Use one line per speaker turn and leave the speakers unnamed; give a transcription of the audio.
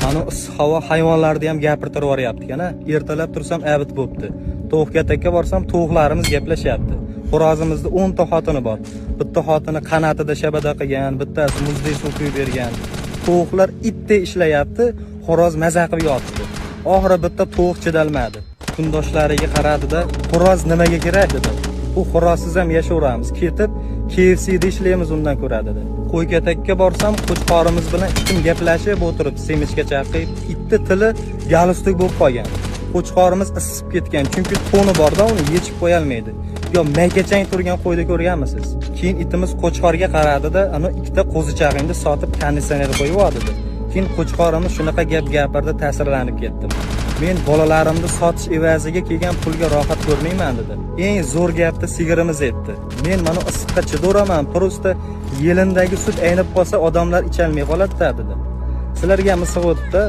Mana issiq havo hayvonlarni ham gapirtirib yuboryapti ekan. Ertalab tursam, обед bo'libdi. Tovuq katakka borsam, tovuqlarimiz gaplashyapti. Xo'rozimizda 10 ta xotini bor. Bitta xotini qanotida shabada qilgan, bittasi muzdek suv quyib bergan. Tovuqlar itdek ishlayapti, xo'roz maza qilib yotibdi. Oxiri bitta tovuq chidalmadi. Kundoshlariga qaradida, "Xo'roz nimaga kerak?" dedi. "U xo'rozsiz ham yashayveramiz. Ketib KFCda ishlaymiz undan ko'ra", dedi. Qo'ykatakka borsam, qo'chqorimiz bilan itim gaplashib o'tirib, semechka chaqib, itni tili galstuk bo'lib qolgan. Qo'chqorimiz isib ketgan, chunki to'ni borda, uni yechib qo'yolmaydi. Yo maykachang turgan qo'yni ko'rganmisiz? Keyin itimiz qo'chqorga qaradida, "Ana ikkita qo'zichog'ingni sotib konditsioner qo'yib ol", dedi. Keyin qo'chqorimiz shunaqa gap gapirdi, ta'sirlanib ketdim. "Men bolalarimni sotish evaziga kelgan pulga rohat ko'rmayman", dedi. Eng zo'r gapni sigirimiz aytdi. "Men mana issiqqa chidaveraman, просто yelindagi sut aynib qolsa, odamlar icholmay qoladi-da", dedi. Sizlarga ham issiq o'tibdi.